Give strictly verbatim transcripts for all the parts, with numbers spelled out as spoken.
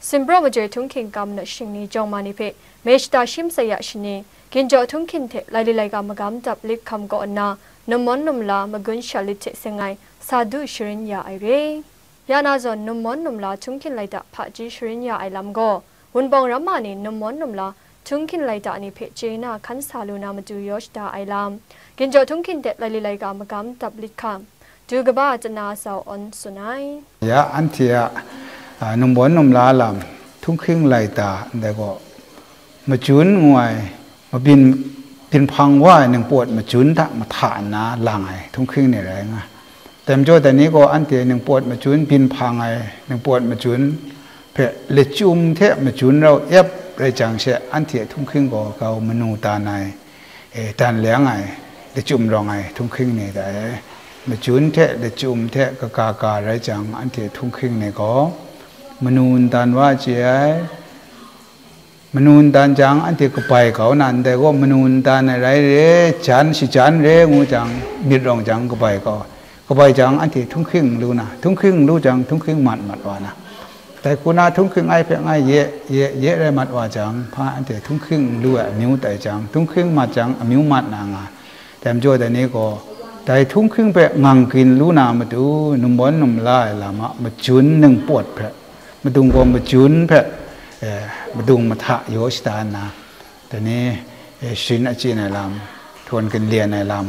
Sinpraw majoi htunghking kam nat shingni jawng ma ni hpe, May shata shi masai ya shani, ginjaw htunghkin hte laili laika magam dap lit hkam kaw nna, nummawn numla magun sha lit hte seng ai sa du sharin ya ai re. Ya na zawn nummawn numla htunghkin laida hpaji sharin ya ai lam gaw, Wunpawng ramma ni nummawn numla htunghkin laida ni hpe chye na hkan sa lu na matu yaw shada ai lam, ginjaw htunghkin hte laili laika magam dap lit hkam, du kaba a chana sau awn tsun ai. Ya anhte a, a, nummawn numla lam, htunghking laida ndai gaw, majun ngu ai, mabyin, byin hpang wa ai ningpawt majun hta mahta nna lang ai htunghking ni rai nga. Dai majaw dai ni gaw anhte ningpawt majun byin hpang ai ningpawt majun hpe lachyum hte majun rau ep rai jang she, anhte htunghking gaw grau manu dan ai, e, dan leng ai, lachyum rawng ai htunghking ni dai. Majun hte lachyum hte kaga ga rai jang, anhte htunghking ni gaw manu ndan wa chye ai. Manu ndan jang, anhte kabai kau na ndai gaw, manu ndan ai rai re, jan shajan re ngu jang, myit rawng jang kabai kau. Kabai jang, anhte htunghking n lu na, htunghking n lu jang, htunghking mat mat wa na. Dai hku na htunghking ai hpe ngai ye, ye, ye rai mat wa jang, hpa anhte htunghking n lu ai amyu tai jang, htunghking mat jang, amyu mat na nga. Dai majaw dai ni gaw, dai htunghking hpe ngang gin lu na matu, nummawn numla ai lam a majun ningpawt hpe, madung gaw majun hpe, eh, madung mahta yaw shada nna, dai ni, eh, sharin achyin ai lam, htawn ginlyen ai lam,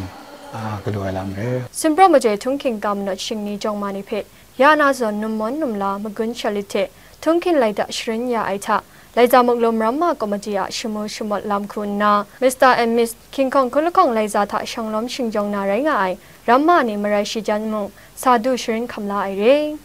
a, galu ai lam re. Sinpraw majoi htunghking kam nat shingni jawng ma ni hpe, ya na zawn nummawn numla magun sha lit hte htunghkin laida sharin ya ai hta, Laiza Muklum Ramma Komiti a shamu shamawt lam hku nna, Mister and Miss King Kong Hkun Lahkawng Laiza hta shanglawm shingjawng na rai nga ai ramma ni marai shi jan mung, sa du sharin hkam la ai re.